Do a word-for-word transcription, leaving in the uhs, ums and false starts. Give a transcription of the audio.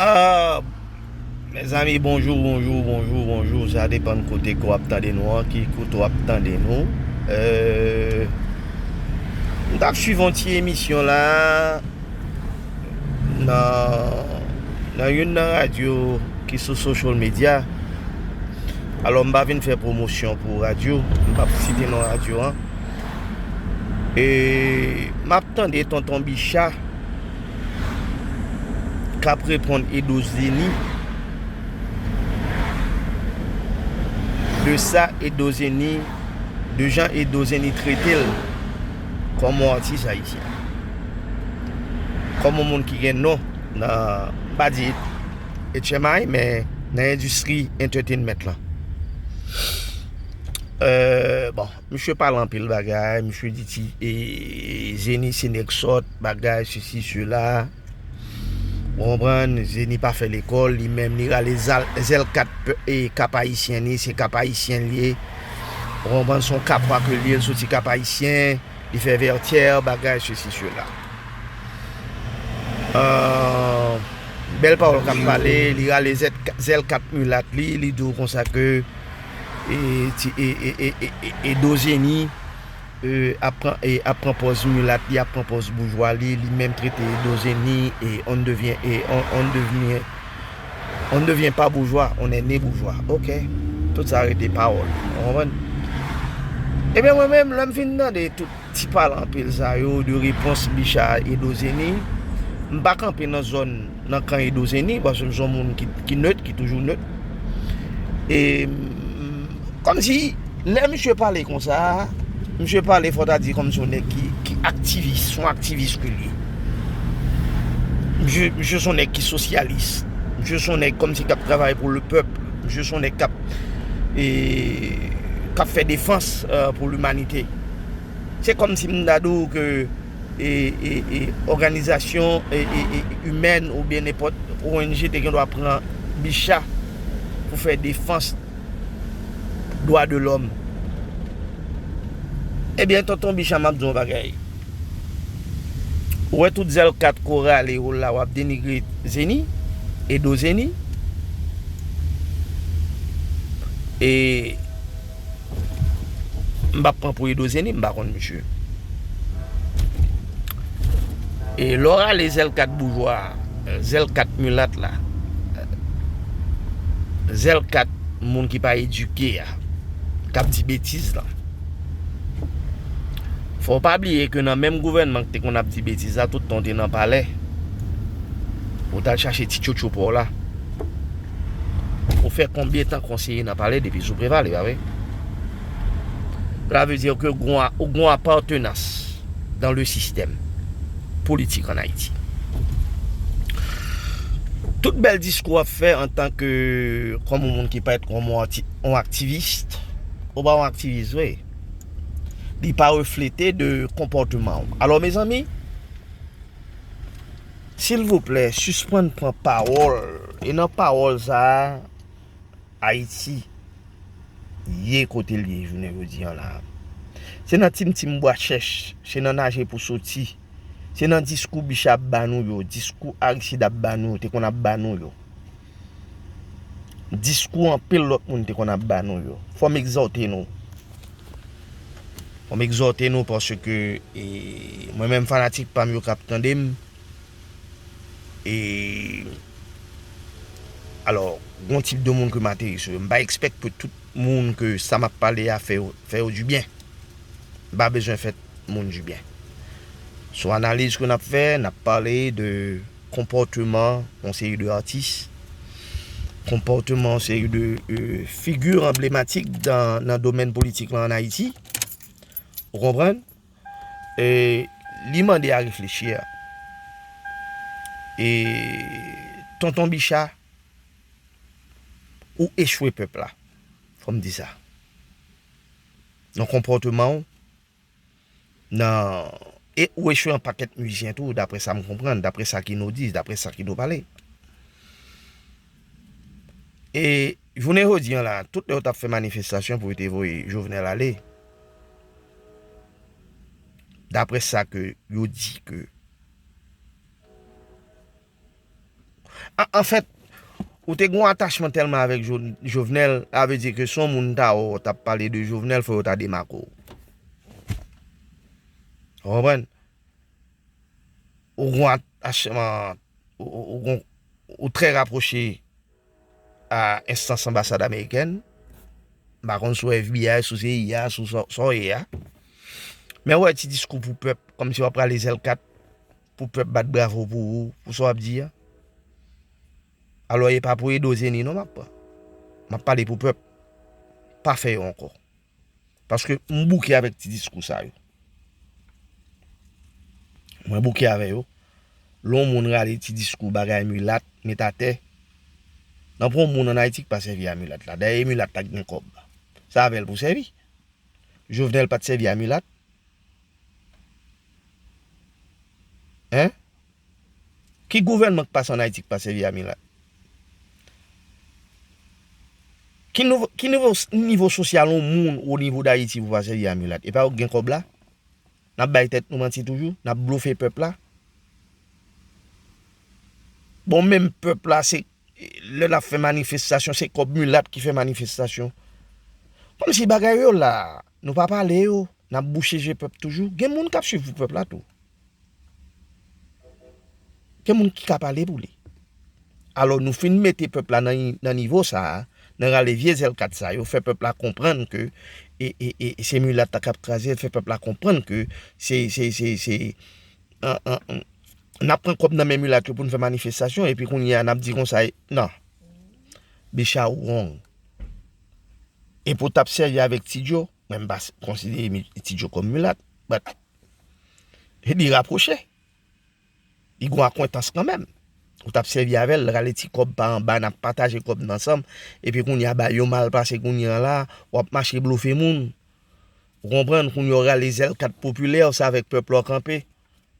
Ah, mezanmi, bonjou, bonjou, bonjou, bonjou. Sa depann kote ke w ap tande nou an, ki kote w ap tande nou. Euh, m t ap swiv yon ti emisyon la nan, nan youn nan radyo ki sou social media. Alò, m pa vin fè pwomosyon pou radyo, m p ap site non radyo an. E m ap tande Tonton Bicha k ap reponn Edo Zeni de sa Edo Zeni, de jan Edo Zeni trete l kòm yon atis ayisyen, kòm yon moun ki gen non nan, m pa di H M I, men nan endistri entertainment lan. Euh, bon, misye pale anpil bagay, misye di ti, e, Zeni se nèg sòt, bagay, sesi, sela. Ou konprann, Zeni pa fè lekòl, li menm, li rale zal-, zèl kat pe-, e, Kap Ayisyen, li, se Kap Ayisyen li ye. Ou konprann, se yon Kapwa ke li ye, l soti Kap Ayisyen, li fè Vètyè, bagay, sesi, sela. Euh, bèl pawòl k ap pale, li rale zèt-, zèl kat milat li, li di w konsa ke, e, ti, e, e, e, e, e, Edo Zeni, e, ap pran, e, ap pran pòz milat li, ap pran pòz boujwa li, li menm trete Edo Zeni, e, on devyen, e, on, on devyen, on ne devient pas bourgeois, on est né bourgeois. Ok. Tout sa rete pawòl. Ou konprann? Ebyen, mwen menm, lè m fin tande tout ti pale anpil sa yo de repons Bicha Edo Zeni, m pa kanpe nan zòn, nan kan Edo Zeni, paske m se yon moun ki, ki nèt, ki toujou nèt. E, m, kòmsi, lè misye pale konsa, misye pale, fò ta di, kòmsi yon nèg ki, ki aktivis, yon aktivis ke li ye. Misye, misye se yon nèg ki sosyalis. Misye se yon nèg kòmsi k ap travay pou le pèp. Misye se yon nèg k ap, e, k ap fè defans, e, pou limanite. Se kòmsi m ta di w ke, e, e, e, òganizasyon, e, e, e, imèn oubyen nenpòt O N G te gen dwa pran Bicha pou fè defans dwa de lòm. Ebyen, Tonton Bicha, m ap di w yon bagay. Ou wè tout zèl kat ke w rale yo la, w ap denigre Zeni, Edo Zeni. E m p ap pran pou Edo Zeni, m pa konn misye. E lè w rale zèl kat boujwa, zèl kat milat la, zèl kat moun ki pa edike a, k ap di betiz la. Fò w pa bliye ke nan menm gouvènman ki te konn ap di betiz la, tout tan w te nan palè, ou t al chache ti tchotcho pa w la. Ou fè konbyen tan konseye nan palè depi sou Preval, e pa vre? Cela veut dire que ou gon a-, ou gon apartenans dans le système politique en Haïti. Tout bèl diskou w ap fè antanke, kòm yon moun ki parèt kòm yon akti-, yon aktivis, ou pa yon aktivis vre. Li pa reflete de konpòteman w. Alò, mezanmi, silvouplè, sispann pran pawòl. E nan pawòl sa a, Ayiti ye kote l ye jounen jodi an la. Se nan Tim Tim Bwa Chèch, se nan Naje pou Soti, se nan diskou Bicha ap ba nou yo, diskou Aristide ap ba nou yo, te konn ap ba nou yo. Diskou anpil lòt moun te konn ap ba nou yo. Fò m egzòte nou. Fò m egzòte nou paske, e, mwen menm fanatik pa m yo k ap tande m, e, alò, gon tip de moun ke m ateri sou yo. M pa ekspekte tout moun ke sa m ap pale a fè yo, fè yo dibyen. M pa bezwen fè moun dibyen. Sou analiz ke n ap fè, n ap pale de konpòteman yon seri de atis, konpòteman yon seri de, e, figi anblematik dan, nan domèn politik la ann Ayiti. Ou konprann? E li mande a reflechi a. E Tonton Bicha, ou echwe pèp la. Fò m di sa. Nan konpòteman w, nan, e ou echwe an pakèt mizyen tou, daprè sa m konprann, daprè sa ki nou di, daprè sa ki nou pale. E jounen jodi an la, tout lè yo t ap fè manifestasyon pou yo te voye Jovenel ale, daprè sa ke yo di ke, An, anfèt, ou te gen yon atachman tèlman avèk Jo- Jovenel, sa vle di ke si yon moun ta wè w t ap pale de Jovenel, fò yo ta demake w. Ou konprann? Ou gen yon atachman, ou, ou, ou, gen- ou trè rapwoche a enstans anbasad amerikèn. M pa konn si w F B I, si w C I A, si w sa sa w ye a. Men w wè ti diskou pou pèp, kòmsi w ap rale zèl kat pou pèp bat bravo pou ou, pou sa w ap di a. Alò, e pa pou Edo Zeni non m ap pran. M ap pale pou pèp. Pa fè yo ankò. Paske m bouke avèk ti diskou sa yo. Mwen bouke avè yo. Lè yon moun rale ti diskou bagay milat, met atè. Nan pran yon moun ann Ayiti ki pa sèvi a milat la. Dayè, e milat la ki gen kòb. Sa avè l pou sèvi. Jovenel pa t sèvi a milat. Hein? Ki gouvènman k pase ann Ayiti k pa sèvi a milat? Ki nouvo, ki nouvo nivo sosyal yon moun o nivo Dayiti pou pa sèvi a milat? E pa yo k gen kòb la? N ap bay tèt nou manti toujou? N ap blofe pèp la? Bon, menm pèp la, se lè n ap fè manifestasyon, se kòb milat ki fè manifestasyon. Kòmsi bagay yo la, nou pa pale yo, n ap bouche je pèp toujou. Gen moun k ap swiv pou pèp la tou. Gen moun ki ka pale pou li. Alò, nou fin mete pèp la nan, nan nivo sa a, nan rale vye zèl kat sa yo, fè pèp la konprann ke e, e, e, e se milat la k ap kraze l, fè pèp la konprann ke se, se, se, se, an, an, an, n ap pran kòb nan men milat yo pou n fè manifestasyon, epi kounye a n ap di konsa, e, non. Bicha ou wrong. E pou w t ap sèvi avèk Ti Djo, mwen m pa s- konsidere mi- Ti Djo kòm milat, but li rapwoche. Li gon akwentans kanmenm. Ou t ap sèvi avè l, rale ti kòb pa anba, n ap pataje kòb n ansanm, epi kounye a bay yo mal pase kounye a la, w ap mache blofe moun. Ou konprann, kounye a w rale zèl kat popilè, se avèk pèp la w kanpe.